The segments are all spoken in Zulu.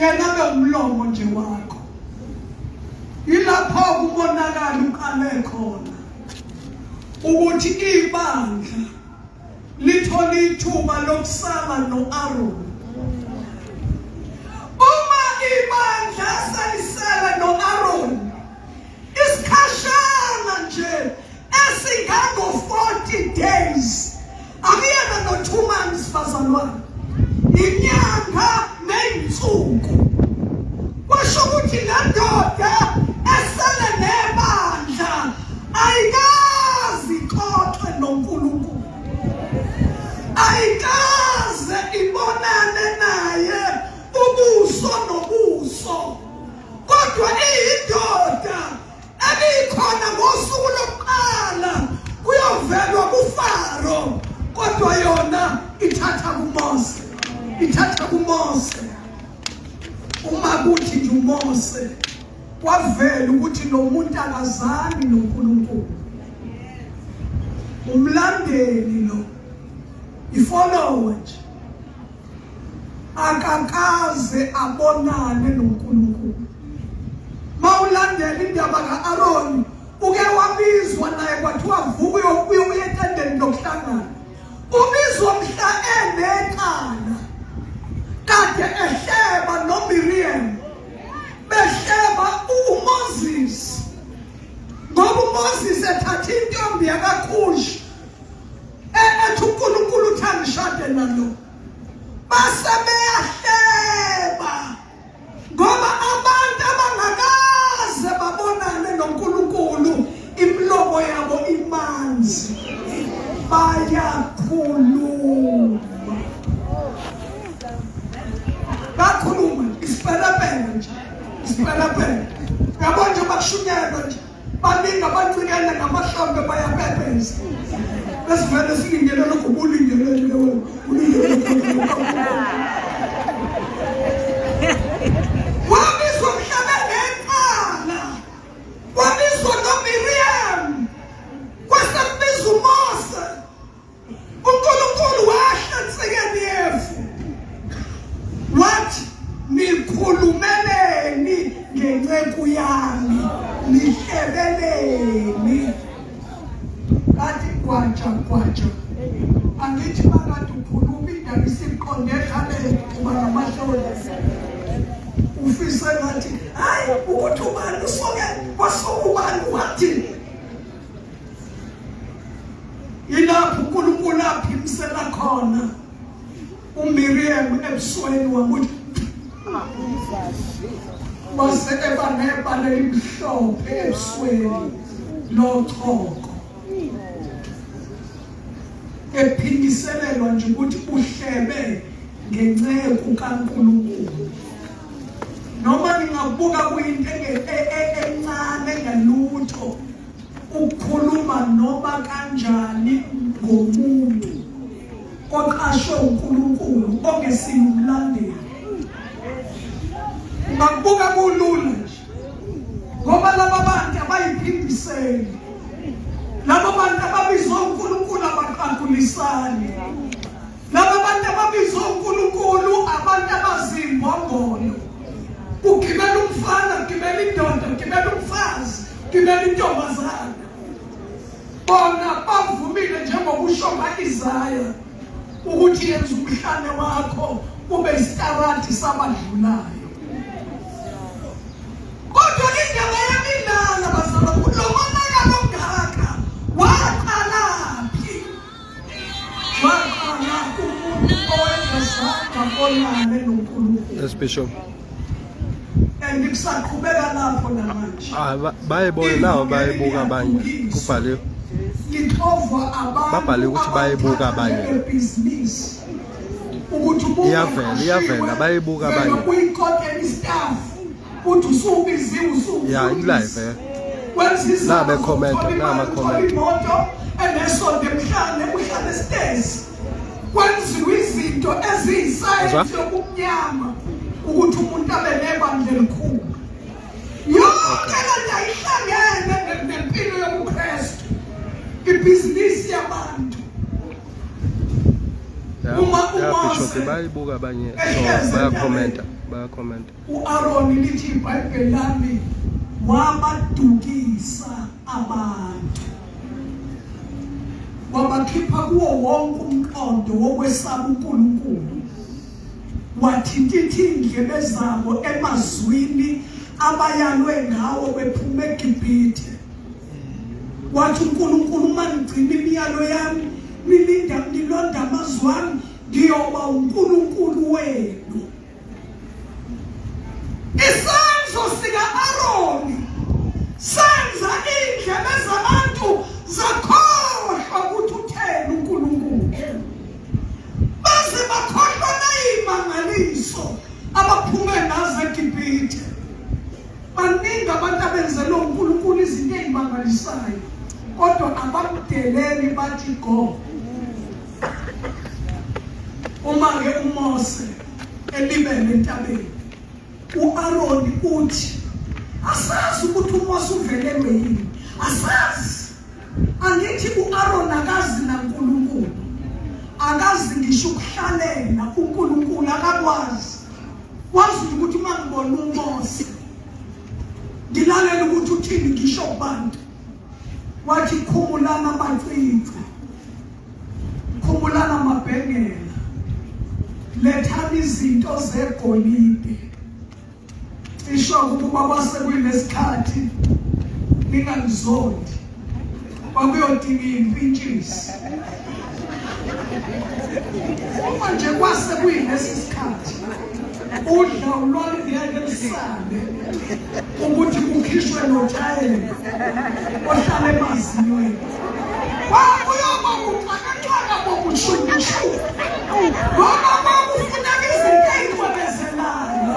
Yena abe umlomo nje wakho. Yilapho umonakalo uqale khona ukuthi ibandla lithola ithuba lokusala no-Aaron. Uma ibandla selisele no-Aaron isikhashana nje esingango-40 days, akuyena no-2 months bazalwane, inyanga ney'nsuku. Kwasho ukuthi le ndoda esele nebandla ayikaze ixoxe noNkulunkulu, ayikaze ibonane naye ubuso nobuso, kodwa iyindoda ebikhona ngosuku lokuqala kuyovelwa kuFaro, kodwa yona ithatha kuMose, ithatha kuMose. Uma kuthi nje uMose kwavela ukuthi lo muntu akazani noNkulunkulu, umlandeli lo, ifollower nje, akakaze abonane noNkulunkulu. Mawulandela indaba ka-Aroni, uke wabizwa naye kwathiwa vuka uye etendeni lokuhlangana. Ubizwa mhla enecala kade ehleba noMiriam, behleba uMoses, ngoba uMoses ethatha intombi yakaKush ethi uNkulunkulu uthi angishade nalo. Base beyahleba ngoba abantu abangakaze babonane noNkulunkulu imilomo yabo imanzi, bayakhuluma, bakhuluma isipelepele nje, isipelepele yabo nje, bakushunyelwa nje. Baningi abancikene ngamahlombe bayapepeza. Besivele silindele lokho, ubulindelele wena, ulindele. Wabizwa mhlaba ngecala. Wabizwa noMiriam. Kwase kubiza uMose. UNkulunkulu wahla ensikeni yefu wathi, nikhulumeleni ngenceku yami, nihlebeleni? Kathi gwaja gwaja, angithi makade ukhuluma indaba isiqonde ekhaleni, uba namahloni, ufise ngathi hayi ukuthi ubani usuke kwasuka ubani wathi. Yilapho uNkulunkulu aphimsela khona uMiriam ebusweni, wamuthi wase eba nebala elimhlophe ebusweni lochoko, ephindiselelwa nje ukuthi uhlebe ngenceku kaNkulunkulu. Noma ningabuka kuyinto encane ngalutho ukukhuluma noma kanjani ngomuntu oqashwe uNkulunkulu ongesiye umlandeli, ungakubuka kulula nje, ngoba laba bantu abayiphindiseli, laba bantu ababizwa uNkulunkulu abaqagulisani, laba bantu ababizwa uNkulunkulu abantu abazimbongolo. Kugibela umfana, kugibela indoda, kugibela umfazi, kugibela intombazana. Bona bavumile njengokusho ka-Isaya ukuthi yenza umhlane wakho ube isitarati sabadlulayo. Kodwa indaba yami ilana bazalwane, lo monakalo ongaka waqalaphi? Waqala kumuntu owayengazange abonane noNkulunkulu. Yes, Bishop. And kusaqhubeka lapho namanje. Ah, bayebona nawo, bayebuka abanye. Kubhaliwe. Ngixovwa abantu. Babhale ukuthi bayebuka abanye. Ebhizinisi. Ukuthi ubuka Iyavela, iyavela, bayebuka abanye. Kuyikotela istaff. Uthi usubiziwe usufundisa. Ya, i-live, eh. Wenza izinto. La be-comment, uthola la imali, ama-comment. uthola imoto enesonto emhlane, uhlale esitezi. Kwenziwa izinto eziyisayensi Uzwa? yobumnyama ukuthi umuntu abe nebandla elikhulu. Yonke le nto ayihlangene nempilo yobuKristu. Ibhizinisi yabantu. Uma Ya uMose Bishop bayibuka abanye so ehlezi bayakhomenta entabeni, bayakhomenta. uAroni lithi iBhayibheli lami wabadukisa abantu wabakhipha kuwo wonke umqondo wokwesaba uNkulunkulu wathintitha iy'ndlebe zabo emazwini abayalwe ngawo bephuma eGibhithe wathi uNkulunkulu uma nigcina imiyalo yami nilinda nilonda amazwi ami ngiyoba uNkulunkulu wenu Isenzo sika-Aroni senza iy'ndlebe zabantu zakhohlwa ukuthi utheni uNkulunkulu. Baze bakhohlwa nayimangaliso abaphume ngazo eGibhithe. Baningi abantu abenzelwe uNkulunkulu izinto ey'mangalisayo kodwa abamdeleli bathi go. Uma-ke uMose elibele entabeni uAroni uthi asazi ukuthi uMose uvelelwe yini asazi angithi uAron akazi naNkulunkulu akazi ngisho ukuhlalela uNkulunkulu akakwazi wazi ukuthi uma ngibona uMose ngilalela ukuthi uthini ngisho kubantu wathi khumulana amacici Khumbulani amabhengela. Lethani izinto zegolide. Cisho ukuba kwase kuyinesikhathi ningangizondi. Kwakuyodinga impintshisi. Uma nje kwase kuyilesi sikhathi udla ulwalungeke lusale ukuthi kukhishwe nothayela ohlala emazinyweni kwakuyoba buxhakaxhaka bobushubushu ngoba kwakufuneka izinto ey'cwebezelayo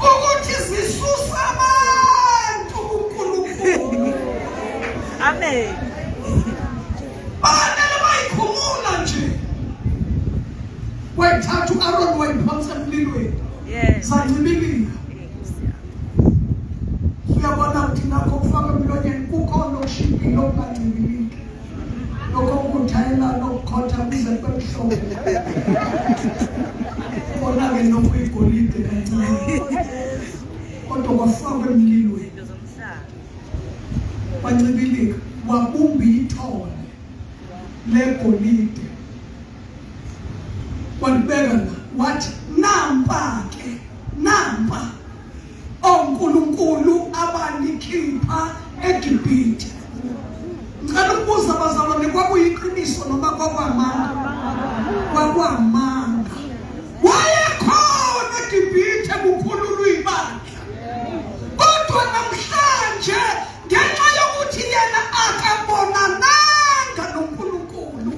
ukuthi zisuse abantu kuNkulunkulu. Amen. Banele bayikhumula nje. Wayithatha u-Aaron wayiphonsa emlilweni. Yes. Zancibilika. Uyabona ukuthi nakho kufaka emlonyeni kukhona okushibhile okungancibiliki. Lokho kuthayela nokukhotha kuze kube mhlophe. Kona-ke nokho igolide kancane. Kodwa kwafakwa emlilweni. Wancibilika wabumba ithole legolide. Walibeka la wathi nampa ke nampa onkulunkulu abanikhipha eGibhithe. Ngicela ukubuza bazalwane kwakuyiqiniso noma kwakwamanga? Kwakwamanga. Wayekhona eGibhithe kukhululwa ibandla. Kodwa namhlanje ngenxa yokuthi yena akabonananga noNkulunkulu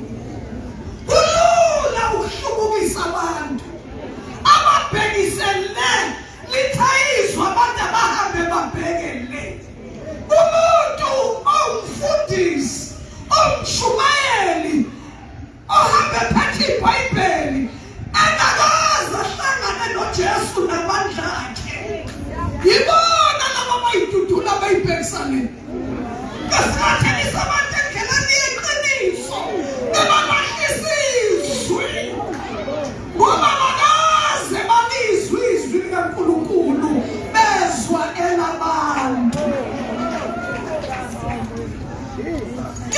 kulula ukuhlubukisa abantu ababhekise le lithayizwa abantu abahambe babheke le umuntu owumfundisi owumshumayeli ohambe ephethe iBhayibheli engakaze ahlangane noJesu namandla akhe yibona laba bayidudula bayibhekisa le besingathelisa abantu endleleni yeqiniso bebalahlisa izwi ngoba bakaze balizwe izwi likaNkulunkulu bezwa elabantu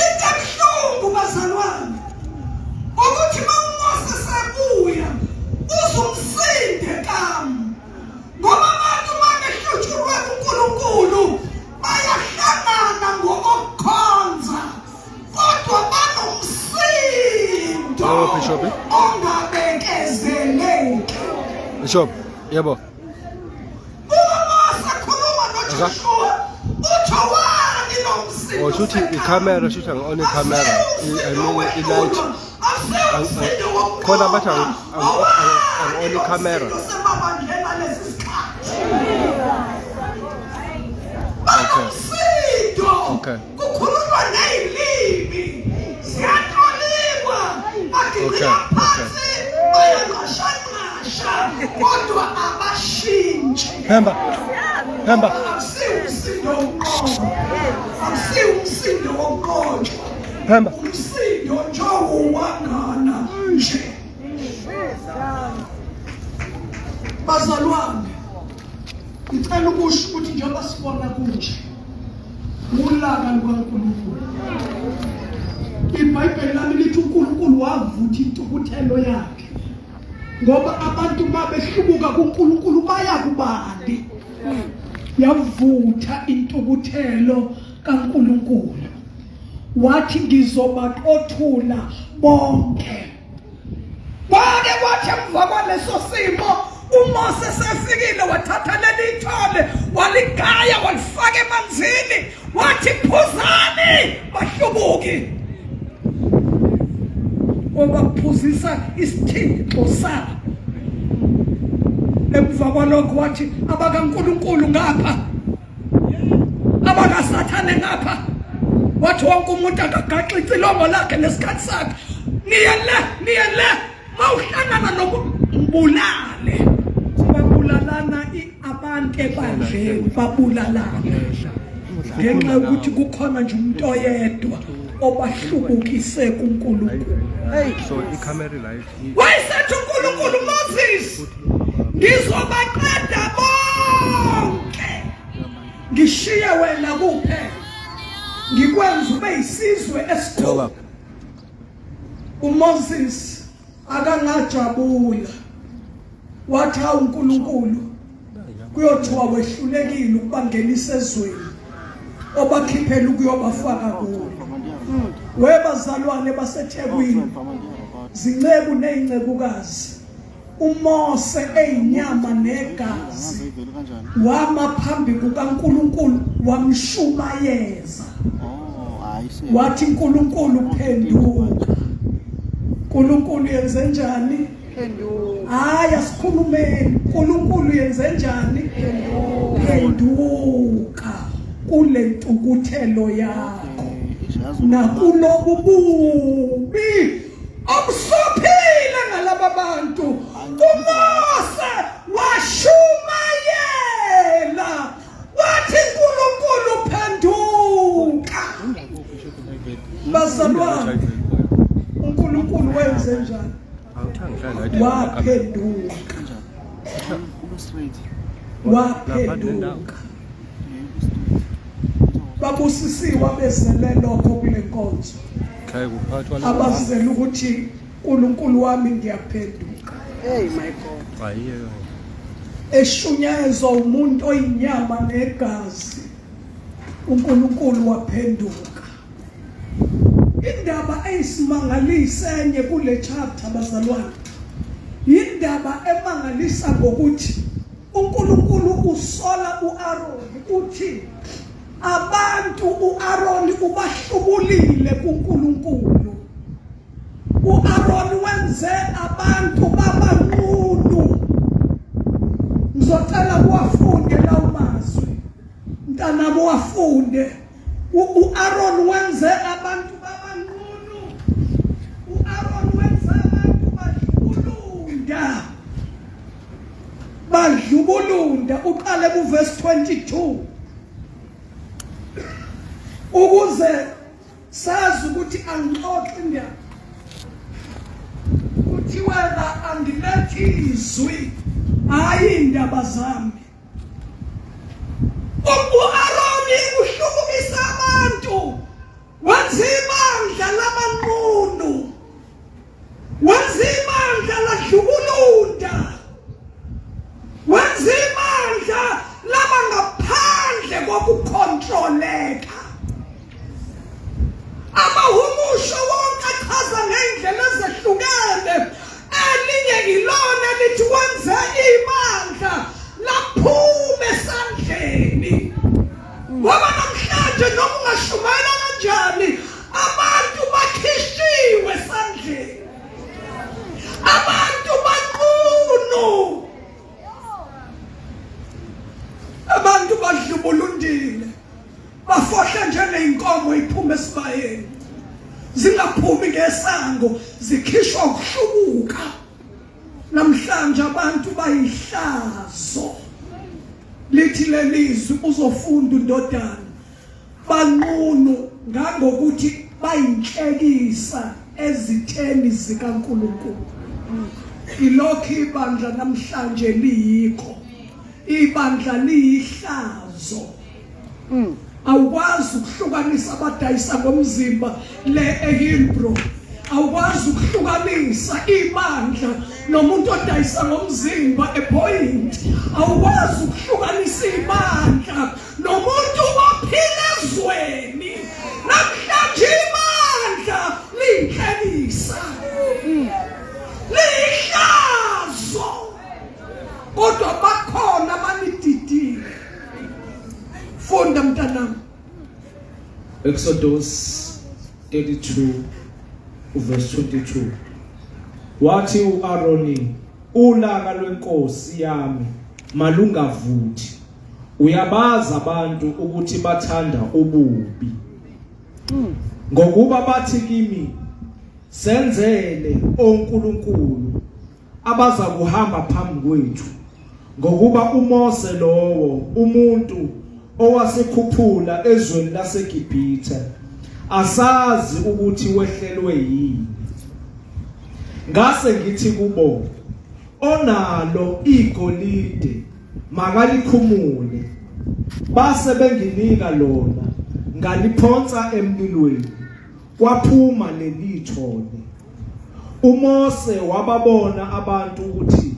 Into ebuhlungu bazalwane ukuthi uma uMose sebuya uzumsinde kamu ngoba abantu uma behlutshulwe kuNkulunkulu bayahlangana ngokokukhonza kodwa banomsindo Yebo, Bishop. ongabekezeleki. Bishop, yebo. Oh, shuthi ikhamera shuthi angi-on ikhamera I mean i-light khona bathi angi-on ikhamera okay okay kukhulunywa ney'limi ziyatolikwa bagingqika phansi bayanqashanqasha kodwa abashintshi hamba hamba akusiwo umsindo wokunqoba akusiwo umsindo wokunqotshwa hamba umsindo njengowangana Kunje bazalwane, ngicela ukusho ukuthi njengoba sibona kunje, ulaka lukaNkulunkulu. IBhayibheli lami lithi uNkulunkulu wavutha intukuthelo yakhe ngoba abantu babehlubuka kuNkulunkulu baya kubani? Yavutha intukuthelo kaNkulunkulu, wathi ngizobaqothula bonke. Kwake kwathi emva kwaleso simo uMose sefikile wathatha leli thole waligaya walifaka emanzini wathi phuzani bahlubuki, wabaphuzisa isithixo sabo. Emva kwalokho wathi abakaNkulunkulu ngapha, abakaSathane ngapha. Wathi wonke umuntu akagaxe icilongo lakhe nesikhathi sakhe, niye le, niye le, mawuhlangana nokumbulale. Babulalana abantu ebandleni, babulalana ngenxa yokuthi kukhona nje umuntu oyedwa obahlubukise kuNkulunkulu. So ikhamera la. Wayesethi uNkulunkulu Moses, ngizobaqeda bonke, ngishiye wena kuphela, ngikwenza ube isizwe esikhulu. uMoses akangajabula, wathi hawu uNkulunkulu, kuyothiwa wehlulekile ukubangenisa ezweni obakhiphela ukuyobafaka kulo. Webazalwane baseThekwini, zinceku nezincekukazi, uMose eyinyama negazi wama phambi kukaNkulunkulu wamshumayeza, wathi uNkulunkulu phenduka. uNkulunkulu yenze njani? Hayi, asikhulumeni. uNkulunkulu yenze njani? Phenduka kule ntukuthelo yakho nakulobu bubi obusophile ngalaba bantu. UMose washumayela wathi uNkulunkulu phenduka. Bazalwane, uNkulunkulu wenze njani? Waphenduka, waphenduka. Babusisiwe abezele lokho kule nkonzo, abazele ukuthi uNkulunkulu wami ngiyaphenduka. Hey my God. Eshunyayezwa umuntu oyinyama negazi, uNkulunkulu waphenduka. Indaba eyisimangaliso enye kule chapter bazalwane, yindaba emangalisa ngokuthi uNkulunkulu usola uAron, uthi abantu uAron ubahlubulile kuNkulunkulu. uAron wenze abantu babanqunu. Ngizocela kuwafunde lawo mazwi, mntanami, wafunde. U-Aaron wenze abantu babanqunu. U-Aaron wenze abantu badlubulunda, badlubulunda. Uqale kuverse 22 ukuze sazi ukuthi angixoxi indaba. Uthi wena angilethi izwi, hayi indaba zami. U-Aroni uhlubukisa abantu, wenza ibandla lamanqunu, wenza ibandla ladlubulunda, wenza ibandla laba ngaphandle kokukhontroleka. Amahumusho wonke achaza ngey'ndlela ezehlukene. Elinye ilona elithi wenze ibandla laphuma esandleni. Ngoba namhlanje noma ungashumayela kanjani, abantu bakhishiwe esandleni, abantu banqunu, abantu badlubulundile, bafohle njengeyinkomo iphuma esibayeni, zingaphumi ngesango, zikhishwa ukuhlubuka. Namhlanje abantu bayihlazo. Lithi lelizwi, uzofunda undodana, banqunu ngangokuthi bayinhlekisa. Ezitheni zikaNkulunkulu. Ilokhu ibandla namhlanje liyikho. Ibandla liyihlazo. Awukwazi ukuhlukanisa abadayisa ngomzimba le eHillbrow. Awukwazi ukuhlukanisa ibandla nomuntu odayisa ngomzimba ePoint. Awukwazi ukuhlukanisa ibandla nomuntu ophila ezweni. Namhlanje ibandla liyinhlekisa. Liyihlazo. Kodwa bakhona abanididile. Funda mntanami. Exodus 32 uverse 22 Wathi uAroni ulaka lwenkosi yami malungavuthi uyabaza abantu ukuthi bathanda ububi ngokuba bathi kimi senzele onkulunkulu abaza kuhamba phambi kwethu ngokuba uMose lowo umuntu owasekhuphula ezweni laseGibhithe asazi ukuthi wehlelwe yini. Ngase ngithi kubo, onalo igolide makalikhumule, base benginika lona, ngaliphonsa emlilweni. Kwaphuma leli thole. UMose wababona abantu ukuthi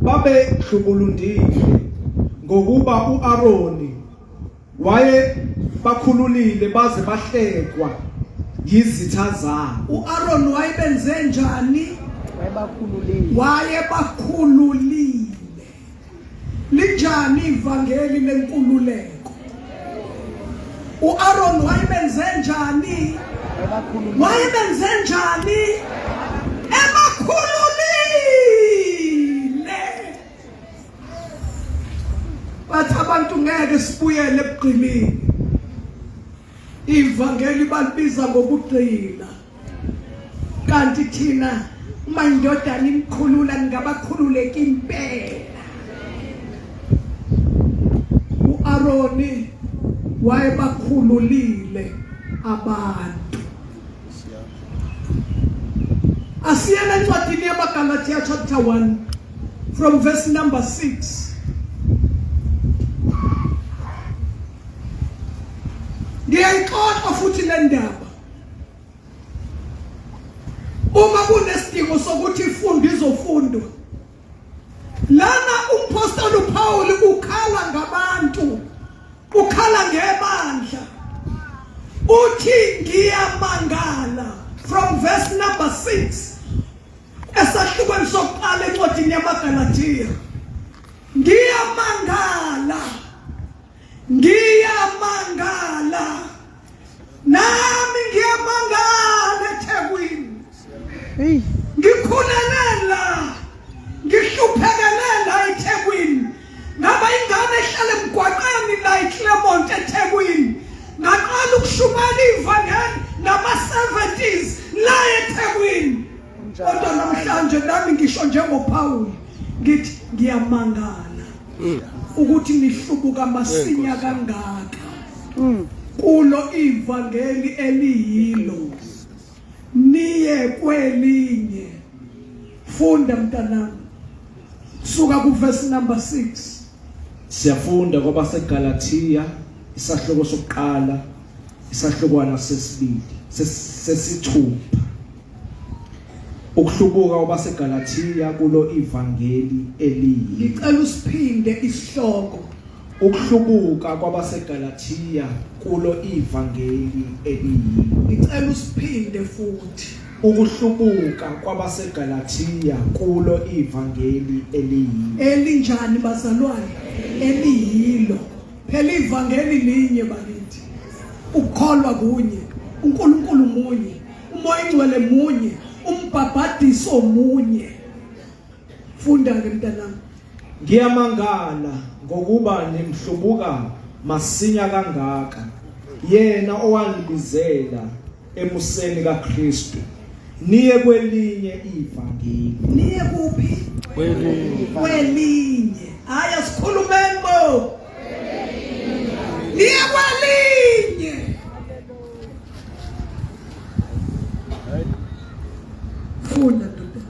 babehlubulundile ngokuba uAroni waye bakhululile baze bahlekwa yizitha zabo. UAron wayebenze njani? Wayebakhululile. Wayebakhululile. Linjani ivangeli lenkululeko? uAron wayebenze njani? Wayebenze njani? Ebakhululile. Bathi abantu ngeke sibuyele ebugqilini. Ivangeli balibiza ngokugqila. Kanti thina uma indodana imkhulula ningabakhululeka impela. UAroni wayebakhululile abantu. Asiyena encwadini yamaGalathiya chapter 1 from verse number 6. Ngiyayixoxa futhi le ndaba. Uma kunesidingo sokuthi ifunde izofundwa. Lana umphostoli uPaul ukhala ngabantu, ukhala ngebandla. Uthi ngiyamangala from verse number 6 esahlukweni sokuqala encwadini yamaGalathiya. Ngiyamangala Ngiyamangala. Nami ngiyamangala eThekwini. Hey. Ngikhulele la. Ngihluphekele la eThekwini. Ngaba ingane ehlala emgwaqeni la eClermont eThekwini. Ngaqala ukushumayela ivangeli ngama-70s la eThekwini. Kodwa namhlanje nami ngisho njengoPaul ngithi ngiyamangala. Ukuthi nihlubuka masinya kangaka kulo ivangeli eliyilo niye kwelinye. Funda mntanami, suka kuverse number 6. Siyafunda kwabaseGalathiya isahloko sokuqala isahlokwana sesibili sesithupha. Ukuhlubuka kwabaseGalathiya kulo ivangeli eliyilo. Ngicela usiphinde isihloko. Ukuhlubuka kwabaseGalathiya kulo ivangeli eliyilo. Ngicela usiphinde futhi. Ukuhlubuka kwabaseGalathiya kulo ivangeli eliyilo. Elinjani bazalwane? Eliyilo. Phela ivangeli linye bakithi. Ukukholwa kunye, uNkulunkulu munye. Umoya ingcwele munye, umbhabhadiso munye. Funda ke mntanami. Ngiyamangala ngokuba nimhlubuka masinya kangaka yena owanibizela emuseni kaKristu niye kwelinye ivangeli. Niye kuphi? Kwelinye. Kwelinye. Hayi asikhulumeni bo. Niye kwelinye. Funda ndoda.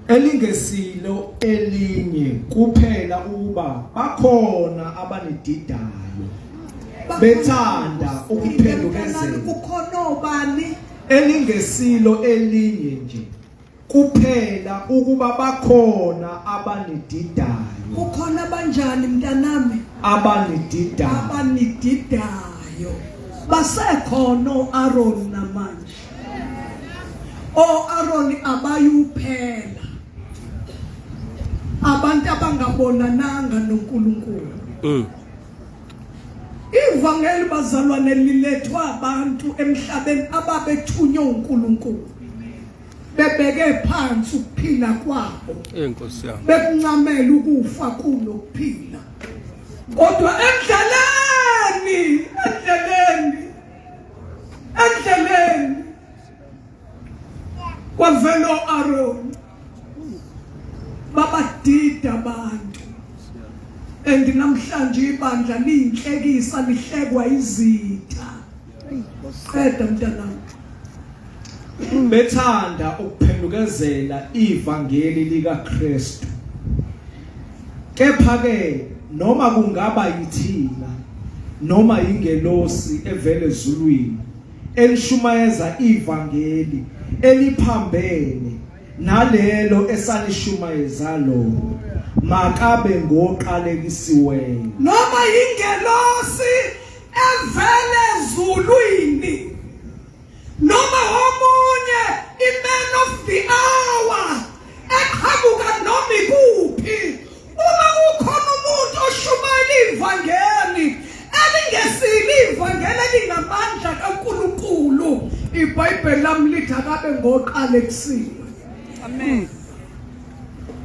Elingesilo elinye kuphela ukuba bakhona abanididayo bethanda ukuphendukezela. Kukhona obani? Elingesilo elinye nje kuphela ukuba bakhona abanididayo. Kukhona abanjani mntanami? Abanididayo. Abanididayo. Basekhona oAron namanje. OAron abayuphela. Abantu abangabonananga noNkulunkulu. Ivangeli bazalwane lilethwa abantu emhlabeni ababethunywe uNkulunkulu. Bebeke phansi ukuphila kwabo. Enkosi yami. Bekuncamela ukufa kunokuphila. Kodwa endleleni, endleleni endleleni kwavela oAron babadida abantu and namhlanje ibandla liyinhlekisa lihlekwa izitha qeda mntanami. Bethanda ukuphendukezela ivangeli likaKristu. Kepha ke noma kungaba yithina noma ingelosi evele ezulwini elishumayeza ivangeli eliphambene nalelo esalishumayeza lona, makabe ngoqalekisiweyo. Noma ingelosi evele ezulwini noma omunye i-man of the hour eqhamuka noma ikuphi, uma kukhona umuntu oshumayela ivangeli elingesilo ivangeli elingamandla kaNkulunkulu, iBhayibheli lami lithi akabe ngoqalekisiwe. Amen.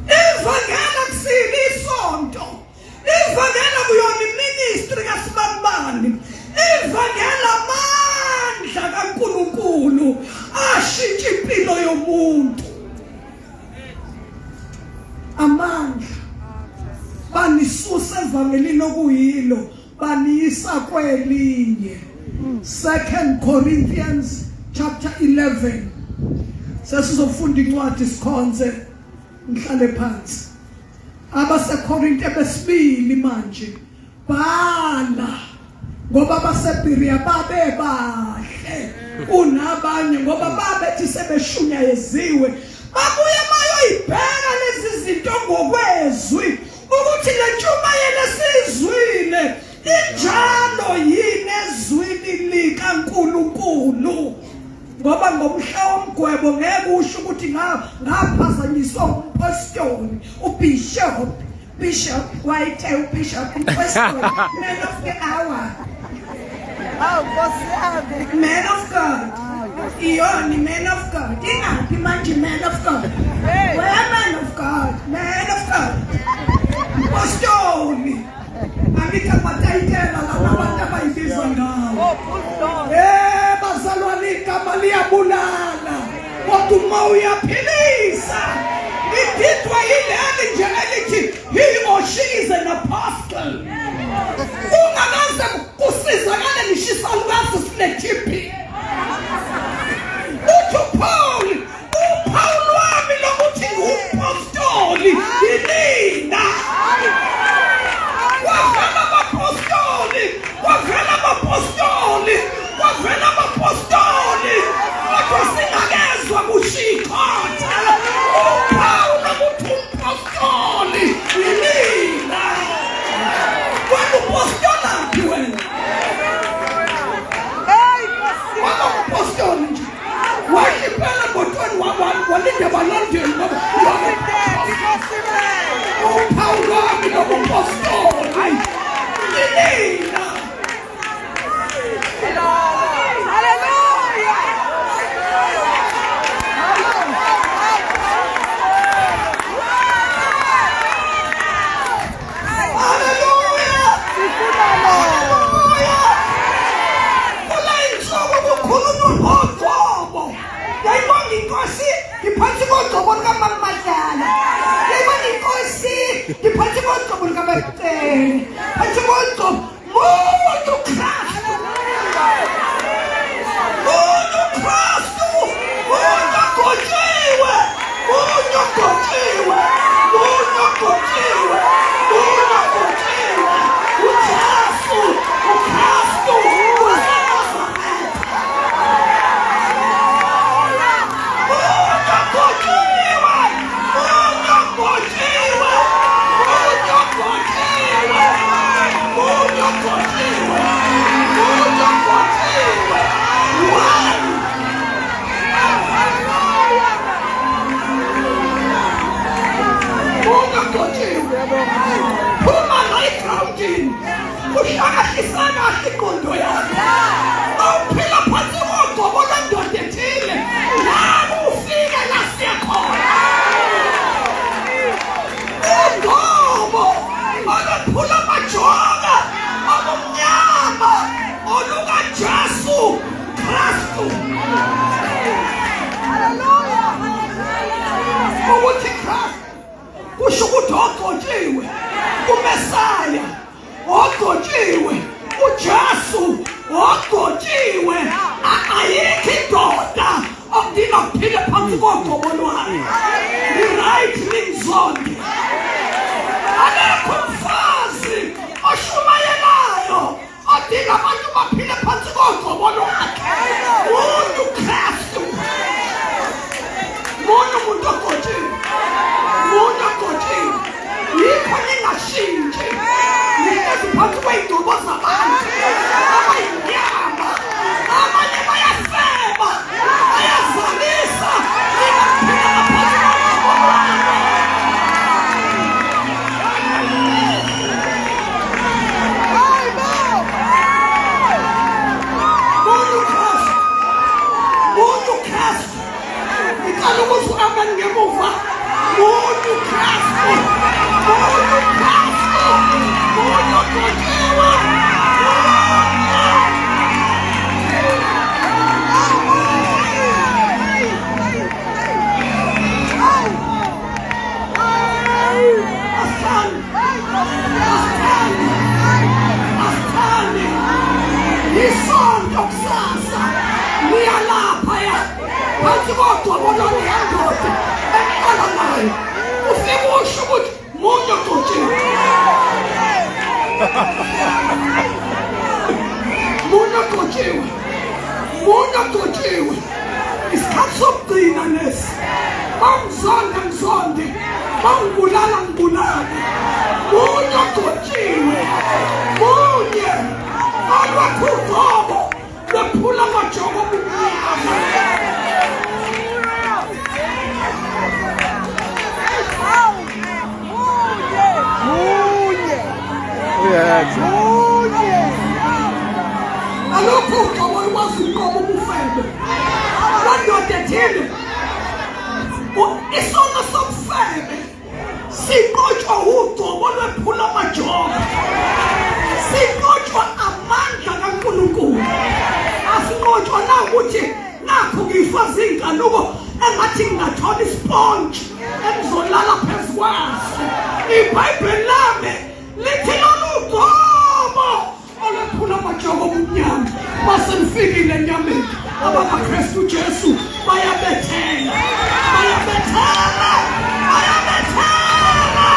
Ivangeli akusilo isonto. Ivangela kuyona iministry kaSibanibani. Ivangela amandla kaNkulunkulu ashintsha impilo yomuntu. Amandla banisusa evangelini okuyilo baniyisa kwelinye. 2 Corinthians chapter 11. Sesizofunda incwadi sikhonze ngihlale phansi. AbaseKorinte besibili manje bhala ngoba abaseBhiriya babe bahle kunabanye ngoba babethi sebeshunyayeziwe babuye bayoyibheka lezi zinto ngokwezwi ukuthi le ntshumayelo esizwile injalo yini ezwini likaNkulunkulu ngoba ngomhla womgwebo ngeke usho ukuthi ngaphazanyiswa umpostoli ubishop bishop wayethe ubishop umpostoli man of the hour. Awu Nkosi yami. Man of God. Iyona man of God. Ingaphi manje man of God? Hey. Where man of God? Man of God. Mpostoli. Angithi amatayitela laba abantu abayibiza ngawo. Oh, bulldozer. Eh bazalwane igama liyabulala kodwa uma uyaphilisa ngididwa yileli nje elithi he or she is an apostle ungakaze kusizakale ngisho isalukazi sine-TB uthi uPaul uphawu lwami lokuthi ngiwumpostoli yinina. Kwavela abapostoli, kwavela abapostoli, kwavela abapostoli, kodwa singakezwa kushikhotha uphawu lokuthi umpostoli yinina. Wena upostolaphi wena? Hey, Nkosi. Waba umpostoli nje. Wahla impela ngo-21 walinda abalandeli ngoba uphawu lwami lobupostoli yinina. Hallelujah. Haleluya! Haleluya! Kule insuku kukhulunywa ngogcobo. Yayibonga inkosi ngiphansi kogcobo lukamama Madlala. Yayibonga inkosi ngiphansi kogcobo lukamacele. Phansi kogcobo muntu Kristu. Muntu Kristu. Muntu ogcotshiwe. Ukuthi Christ kusho ukuthi ogcotshiwe uMesaya ogcotshiwe uJesu ogcotshiwe ayikho indoda okudinga kuphile phansi kogcobo lwayo ni-right ningizonde akekho umfazi oshumayelayo odinga abantu baphile phansi kogcobo lwakhe muntu Kristu munye umuntu ogcotshiwe munye ogcotshiwe yikho ningashintshi nihlezi phansi kwey'gcobo zabantu abayinyama abanye bayafeba bayazalisa ningaphila ngaphansi kogcobo lwabo. Munye uKristu. Munye uKristu. Ngicela ukuthi u-amen ngemuva. Munye uKristu. Munye uKristu. Munye ogcotshiwe. Asithandi. Asithandi. Asithandi. Isonto kusasa. Niyalapha ya. Phansi kogcobo lwaleya ndoda eniqala nayo. Ufike usho ukuthi munye ogcotshiwe. Munye ogcotshiwe. Munye ogcotshiwe. Isikhathi sokugcina lesi. Bangizonde ngizonde. Bangibulala ngibulale. Munye ogcotshiwe. Munye. Olwakho ugcobo lwephula amajoko obumnyama. Munye. Uyenza. Munye. Alukho ugcobo olukwazi ukunqoba ubufebe. Loo ndoda ethile isono sobufebe sinqotshwa ugcobo lwephula amajoko. Sinqotshwa amandla kaNkulunkulu. Asinqotshwa na ukuthi nakho ngifaza iy'nkanuko engathi ngingathola isponge engizolala phezu kwaso. IBhayibheli lami lithi lolu gcobo olwephula amajoko obumnyama basenifikile enyameni abakaKristu Jesu bayabethela bayabethela bayabethela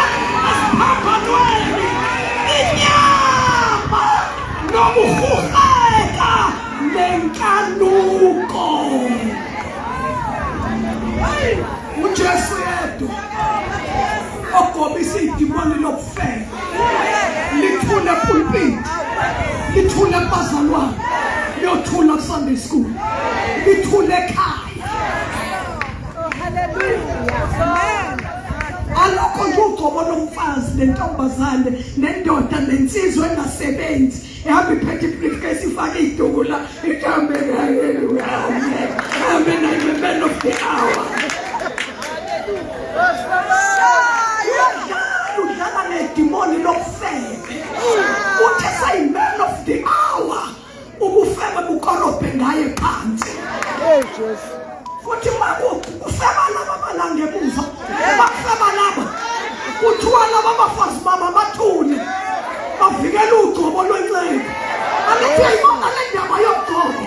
esiphambanweni inyama nokuhuheka nenkanuko. UJesu yedwa ogobisa idimoni lokufela lithule pulpit lithule kubazalwane liyothula kuSunday school lithule ekhaya. Alokho nje ugcobo lomfazi nentombazane nendoda nensizwa engasebenzi ehamba iphethe ibriefcase ifake iduku la ithi amen haleluya amen amen I'm a man of the hour. Uyadlala udlala ngedimoni lobufebe uthi seyi-man of the hour ubufebe bukorobhe ngaye phansi. Hey Jesu. Futhi kufeba laba balanga emuva bakufeba laba kuthiwa laba abafazi baba bathule bavikela ugcobo lwenceku. Angithi uyayibona le ndaba yogcobo,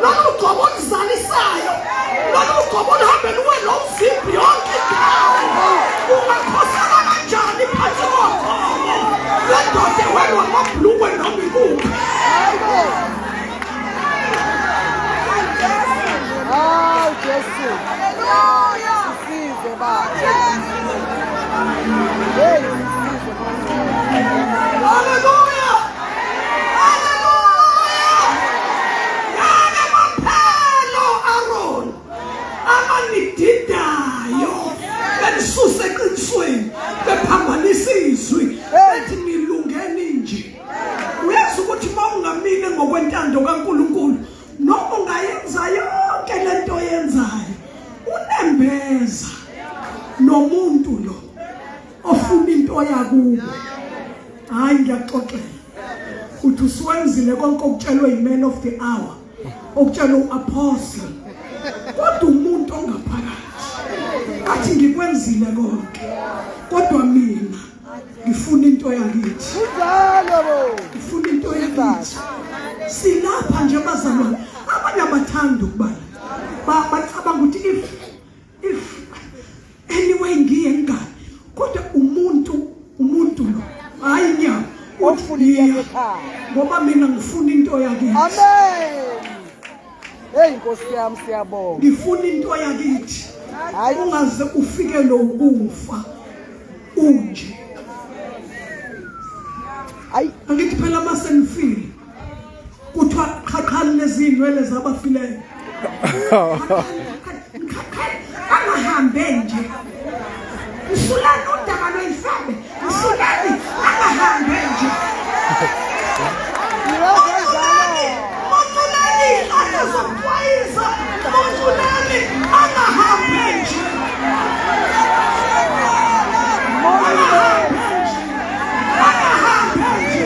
lolu gcobo oluzalisayo, lolu gcobo oluhambe luwe lo mzimbi yonke indawo. Ungakhosela kanjani phansi kogcobo lwendoda ewelwa amabhlukwe noma ikuphi? Hawu Jesu. Sisize baba. Hey sisize baba. Haleluya! Haleluya! Yake maphelo Aaron abanididayo benisuse eqinisweni bephambanisa izwi bethi nilungeni nje. Uyazi ukuthi uma ungamile ngokwentando kaNkulunkulu noma ungayenza yonke lento oyenzayo unembeza nomuntu lo ofuna into yakubo. Hayi ngiyaxoxela uthi usuwenzile konke okutshelwe yi-man of the hour okutshelwe u-apostle, kodwa umuntu ongaphakathi athi Ngikwenzile konke. Kodwa mina ngifuna into yakithi. Kunjalo bo. Ngifuna into yakithi. Silapha nje bazalwane. Abanye abathanda ukubala. Bacabanga ukuthi if anyway ngiye ngani. Kodwa umuntu lo hayi nyama Ofuna into yasekhaya. Ngoba mina ngifuna into yakithi. Amen. Hey Nkosi yami siyabonga. Ngifuna into yakithi. Hayi. Ungaze ufikele ukufa unje. Hayi. Angithi phela mase nifile. Kuthiwa qhaqhani lezi zinwele zabafileyo. Angahambe nje. Msulani udaka lweyifebe. Msulani angahambe nje. Msulani akazoxwayisa. Msulani angahambe nje. Angahambe nje.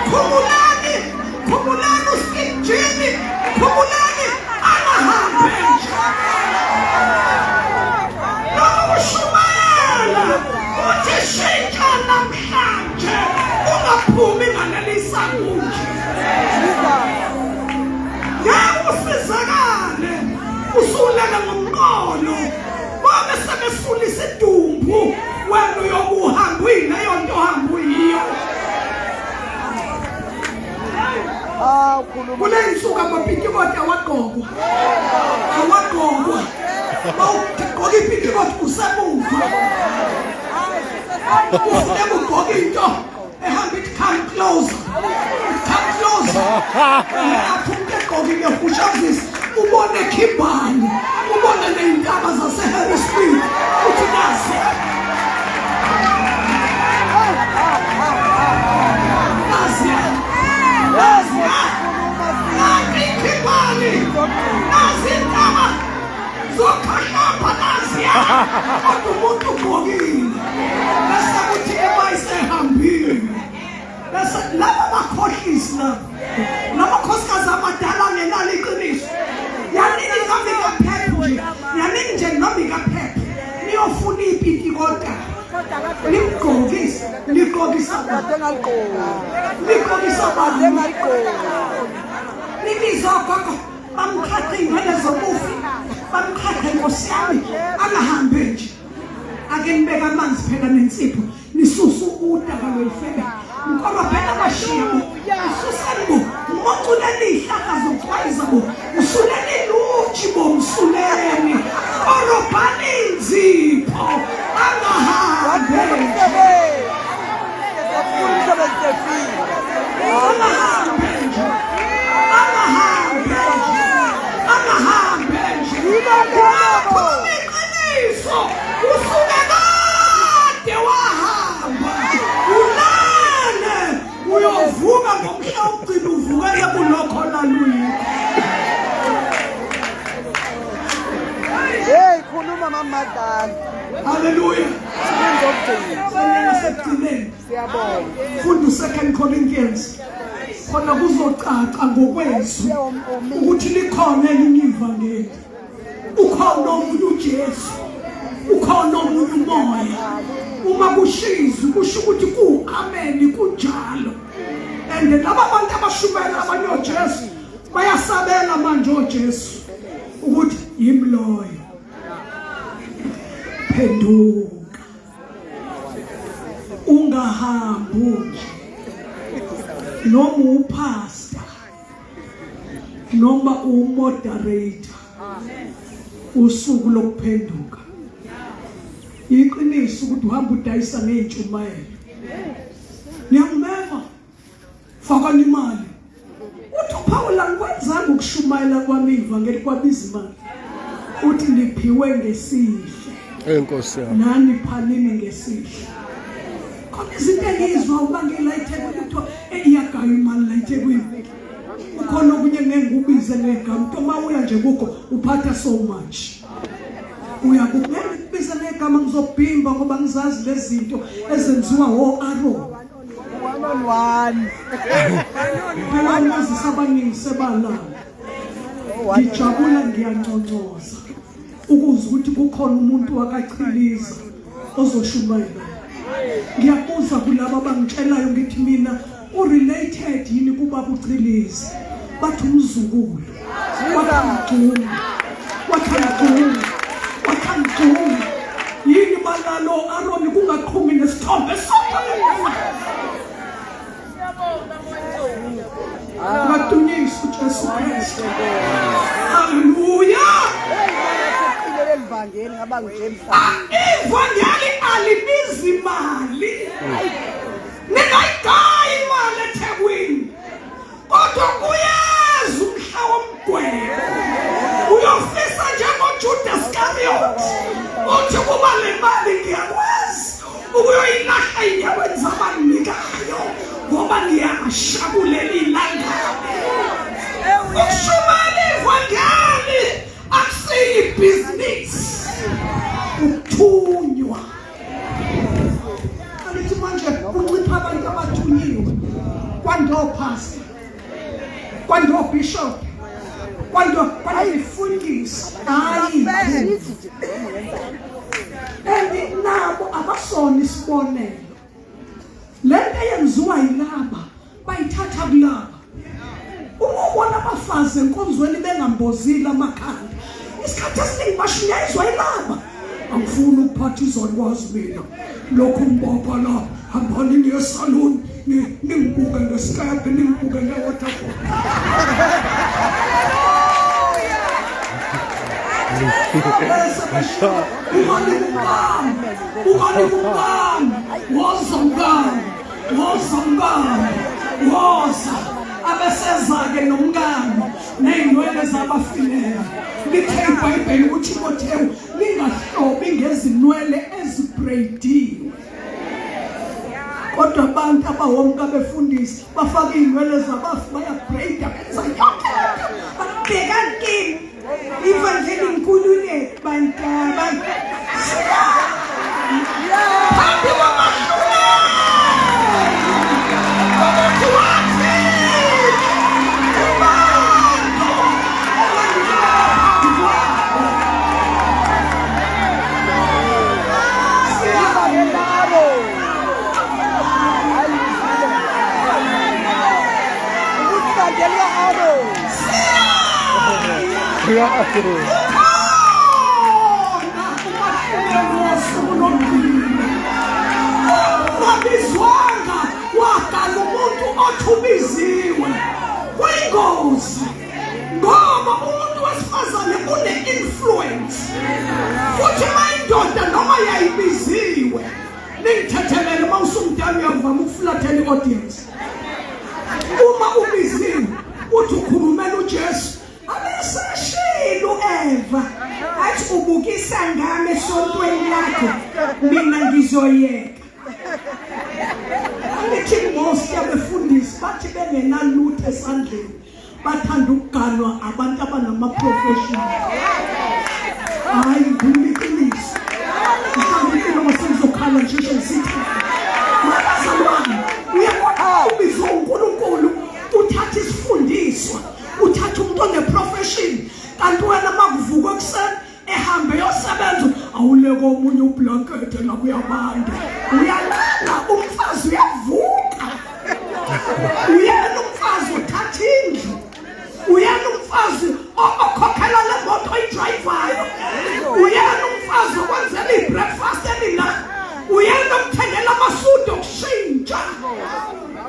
Khumulani, khumulani uSkinjini, khumulani angahambe nje. Lokho kushumayela uthi shintsha namhlanje ungaphumi ngaleli sango nje. Ngeke usizakale usulele ngomqolo babe sebesula isidumbu wena uyokuhamba uyileyo nto ohamba uyiyo. Ah ukhuluma. Kule nsuku amapitikoti awagqokwa, awagqokwa. Mawugqoka ipitikoti usemuva, kufuneka ugqoke into ehamba ithi come closer, come closer. Lapho umuntu egqokile ushavisi ubone Kimberley, ubone ney'ntaba zase-Harrismith, uthi nazi nazi nazi nazi iKimberley, nazi intaba zokhahlamba naziya. Kodwa umuntu ugqokile bese kuthi emayisehambile bese laba bakhohlisi laba lamakhosikazi amadala angenalo iqiniso. Yanini noma ikaphepha nje, yanini nje noma ikaphepha, niyofuna ipitikota nimgqokise, nigqokisa Kade ngaligqoki. nigqokisa Kade abantu, ngaligqoki. nibize ogogo bamqhaqhe iy'nwele zomufi, bamqhaqhe nkosi yami angahambe nje. Ake nibeke amanzi phela nensipho nisuse udaka lweyifebe nkorobhela amashiya bo, ususeni bo, moculeni iy'hlahla zokuxwayiza bo, msuleni ilutshi bo, msuleni korobhani inzipho angahambe nje. Wakhuluma umsebenzi sefile. Angahambe nje, angahambe nje, angahambe nje. Khuluma iqiniso, usuke kade wahamba, ulale uyovuka ngomhla wokugcina uvukele kulokho laluyikho. Hey khuluma mama Madala. Haleluya. Ngizokugcina. Sekugcineni Siyabonga. funda u2 Corinthians khona kuzocaca ngokwezwi ukuthi likhona elinye ivangeli, ukhona omunye uJesu, ukhona omunye umoya. Uma kushizwe kusho ukuthi ku amen kunjalo. And laba bantu abashumela abanye oJesu bayasabela manje oJesu ukuthi yimloyo, phenduka ungahambi nje, noma upastor noma umoderator, usuku lokuphenduka. Iqiniso ukuthi uhamba udayisa ngey'ntshumayelo, niyangimema fakani imali. Uthi uPaul angikwenzanga ukushumayela kwami ivangeli kwabiza imali, uthi niphiwe ngesihle. Enkosi yami. Nani phanini ngesihle. Khona izinto engizwa uba ngila eThekwini kuthiwa iyagaya imali la eThekwini. Kukhona okunye ngeke ngikubize ngegama, kuthiwa uma uya nje kukho uphatha so much. Uyakubeka ngikubize ngegama ngizobhimba ngoba ngizazi lezi zinto ezenziwa o-Aaron. One on one. Phela uMoses abaningi sebalala. Ngijabula ngiyanconcoza. Ukuze ukuthi kukhona umuntu wakachiliza ozoshumayela. Ngiyabuza kulabo abangitshelayo ngithi mina urelated yini kubaba uChiliza? Bathi umzukulu. Wathi angigcumi. Wathi angigcumi. Wathi angigcumi. Yini balalo Aaron kungaqhumi nesithombe sonke. Badunyiswe uJesu Kristu. Haleluya. Leli vangeli ngaba nje emhlabeni. Ivangeli alibizi mali. Ningayigayi imali eThekwini. Kodwa kuyeza umhla womgwebo. Uyofisa njengoJudas Iscariot. Uthi kuba le mali ngiyakwazi ukuyoyilahla ey'nyaweni zabanginikayo ngoba ngiyasha kuleli langabi. Ukushumayela ivangeli akusiyo ibhizinisi. Ukuthunywa. Angithi manje kuncipha abantu abathunyiwe. Kwando pastor, kwando bishop, kwando kwandifundisi. Hayi. And nabo abasona isibonelo. Lento eyenziwa yilaba bayithatha kulaba. Uma ubona abafazi enkonzweni bengambozile amakhanda, isikhathi esiningi bashunyayizwa yilaba. Angifuni ukuphatha izalukwazi mina. Lokhu ngibopha la, hambani niye esaluni, ningibuke ngesikebhe, ningibuke nge-waterfall. Bese besho, unganika umkami, unganika umkami, woza mkami, woza mkami, woza. Abeseza-ke nomkami ney'nwele zabafileyo. Lithe iBhayibheli kuThimothewu, ningahlobi ngezinwele ezibreydiwe. Kodwa abantu abawomka befundisi bafaka iy'nwele zabafi bayabreyida benza yonke lento. Babhekani kimi. Ivangeli nkululeko bantaba. Phambi kwamahluleli. Ukuthi wathi kubantu abanginikela phambi kwabo. Labo. Hayi ukuthi vangeli ka-Aaron. Khona umahluleli wosuku lokugcina. Ungabizwanga wadala umuntu othi ubiziwe. Kuyingozi ngoba umuntu wesifazane une-influence. Futhi uma indoda noma yayibiziwe, ningithethelele uma usumdala uyavama ukufulathela i-audience. Uma ubiziwe uthi ukhulumela uJesu abeseshilo uEva athi ubukisa ngami esontweni lakho mina ngizoyeka. Angithi most yabefundisi bathi bengenalutho esandleni bathanda ukuganwa abantu abanama-profession. Hayi ngikhuluma iqiniso. Mhlawumbe impilo ngisengizokhala nje ngisithi mabazalwane uyabona ubizwe uNkulunkulu uthatha isifundiswa uthatha umuntu one-profession kanti wena makuvukwa ekuseni ehambe yosebenza awuleke omunye ublankete la kuyabanda uyalala umfazi uyavuka uyena umfazi uthatha indlu uyena umfazi okhokhela le moto oyidrayivayo uyena umfazi okwenzela i-breakfast elila uyena omthengela amasudi okushintsha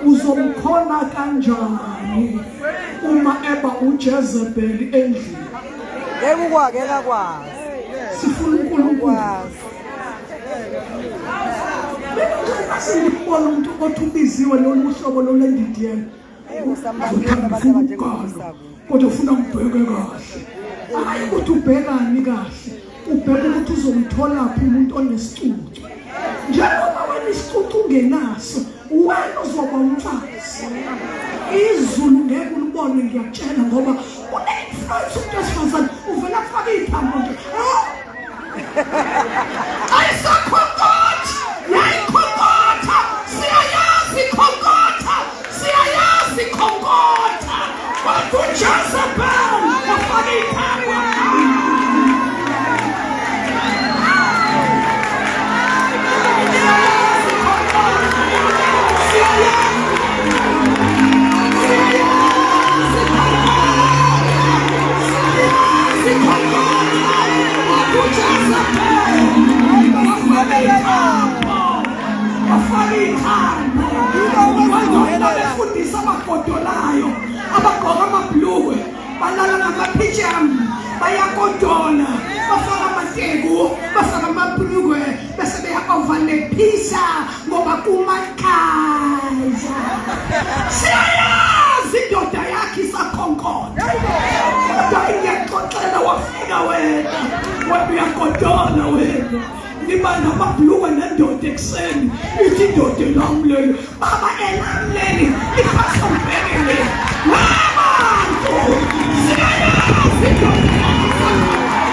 uzomkhona kanjani uma eba uJezebeli endlini Ngeke ukwake akakwazi. Sifuna uNkulunkulu. Kwazi. Mina ngibona umuntu othi ubiziwe lolu hlobo lolendidiyelo. Hey, usambalula abantu abanjengoMsako. Kodwa ufuna ngibheke kahle. Hayi ukuthi ubhekani kahle. Ubheka ukuthi uzomthola phi umuntu onesicucu. Njengoba wena isicucu ungenaso, wena uzoba umfazi. Izulu ngeke ulibone ngiyakutshela ngoba une-influence umuntu wesifazane uvela kufaka iy'thambo nje. Ayisakhonkothi, yayikhonkotha, siyayazi ikhonkotha, siyayazi ikhonkotha. Kodwa uJezebel wafaka iy'thambo. Jezebel wafaka ithambo, wafaka ithambo. Wazona befundisa abagodolayo abagqoka amabhlukwe, balala ngamaphijam, bayagodola, bafaka amateku, bafaka amabhlukwe, bese beya-overlaphisa ngoba kumakhaza. Siyayazi indoda yakhe isakhonkotha, kodwa ngiyaxoxela, wafika wena, wena uyagodola, wena niba namabhlukwe nendoda ekuseni, ithi indoda elami leli, baba elami leli, iphasa ngibheke le wabantu. Siyayazi indoda yakhe isakhonkotha.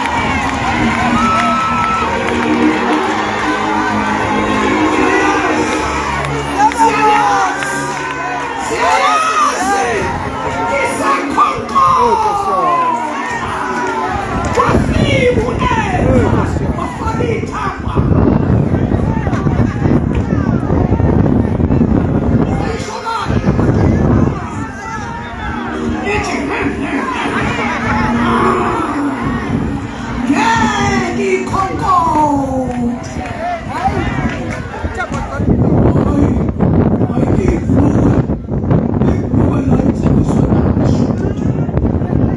Siyayazi, siyayazi isakhonkotha. Wafika u-Eva wafaka ithamba. Uyisho kahle ithi ngeke ikhonkothe. Hayi, ibhulukwe, ibhulukwe la ithengiswe kahle.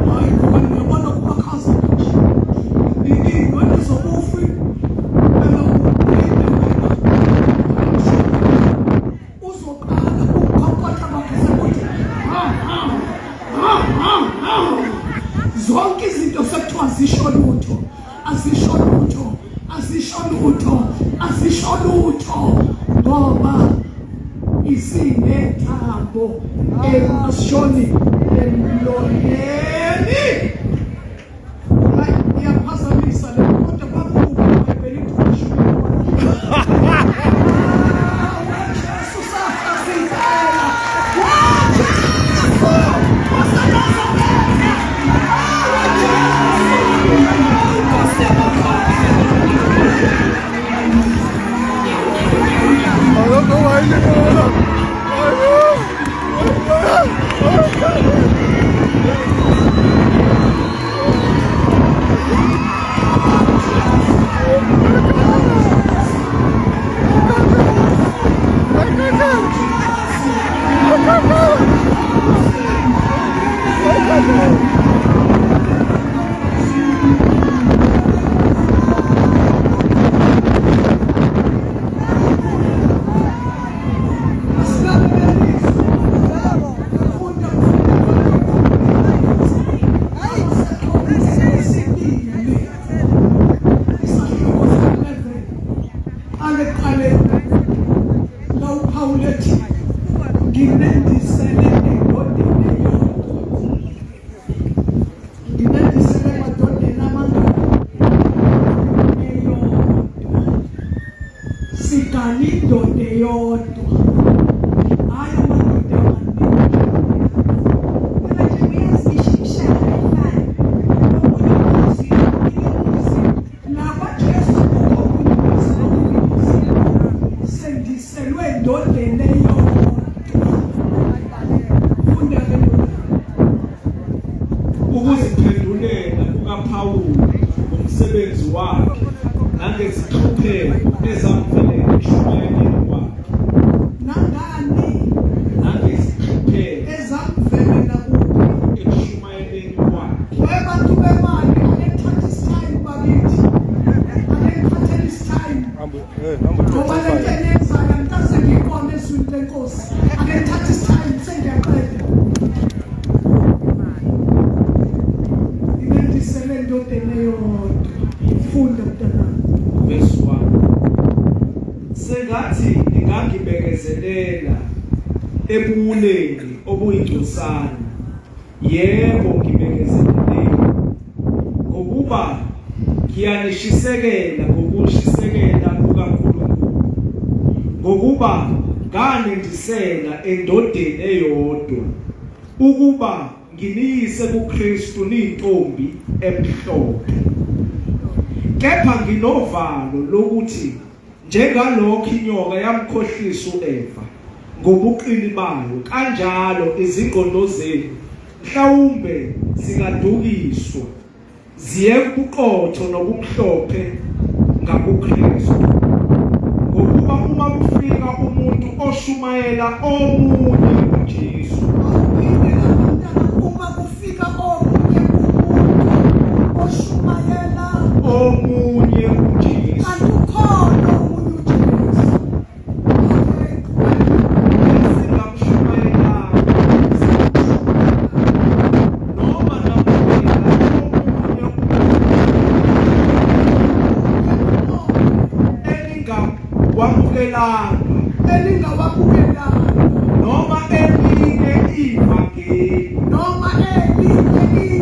Hayi, ngoba ngiyabona kumakhaza nje. Iy'nwele zobufi phela uphinde wena uzoqala ukukhonkotha kwakhe sekuthi ha ha ha ha ha. Zonke izinto sekuthiwa zisho lutho, azisho lutho, azisho lutho, azisho lutho, ngoba isinethambo emashoni emlonyeni. Hayi, iyaphazamisa le, kodwa kwakubi iBhayibheli lithi Jesu safa sifela. Jesu waseNazaretha. Jesu, Nkosi yamakhosi. Aleqale la uPaul ethi nginendisele endodeni eyodwa, nginendisele emadodeni amangaki? Eyodwa. Sigana indoda eyodwa, hhayi amadoda amaningi. Phela nje uyazi ishishana ayifani. Omunye umuzi, omunye umuzi la kwaJesu kukho omunye umuzi nomunye umuzi, sendiselwe endodeni eyodwa. Funda ke ndoda. Ukuziphendulela kukaPawulu ngomsebenzi wakhe nangezinhlupheko ezamvelela ekushumayeleni kwakhe. Nangani? Nangezinhlupheko Ezamvelela kuphi? Ekushumayeleni kwakhe. Webantu bemali, ake nithathe isitime bakithi, ake nithathele isitime. Hambo, eh, hambo. Ngoba le nto eniyenzayo angikaze ngiyibone ezwini lenkosi. Ake nithathe isitime, sengiyaqeda. Inendisele endodeni eyodwa. Funda mntanami. Verse 1. Sengathi ningangibekezelela ebuwuleni obuyingcosana. Yebo, ngibekezeleleni. Ngokuba ngiyanishisekela ngokushisekela kukaNkulunkulu. Ngokuba nganendisela endodeni eyodwa ukuba nginiyise kuKristu niyintombi emhlophe. Kepha nginovalo lokuthi njengalokho inyoka yamkhohlisa uEva ngobuqili bayo, kanjalo izingqondo zenu mhlawumbe zingadukiswa. Ziyeke ubuqotho nobumhlophe ngakuKristu. Ngokuba uma kufika umuntu oshumayela omunye uJesu, Awuphinde lapho mntana uma kufika omunye umuntu oshumayela omunye uJesu kanti ukhona omunye uJesu. Okay, qhubeka. esingamshumayelanga noma namukela omunye eningawamukelanga Eningawamukelanga noma elinye ivangeli noma elinye ivangeli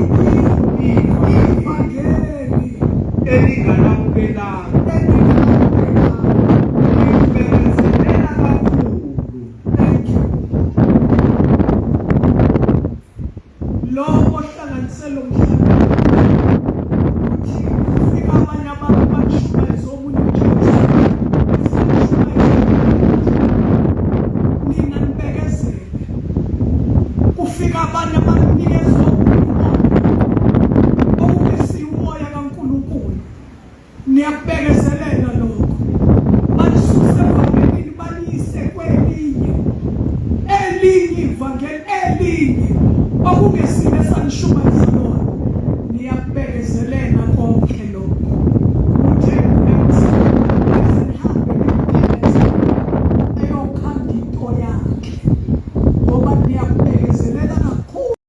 ivangeli elingalamukelanga eningawamukelanga. ngibekezelela kakhulu Thank you. Lo ohlanganise lo mhlangano uthi kufika abanye abantu bashumayeza omunye uJesu. Sishumayeza nina nibekezele. Kufika abanye abanikeza omunye umoya okungesiwo umoya kaNkulunkulu. Niyakubekezela.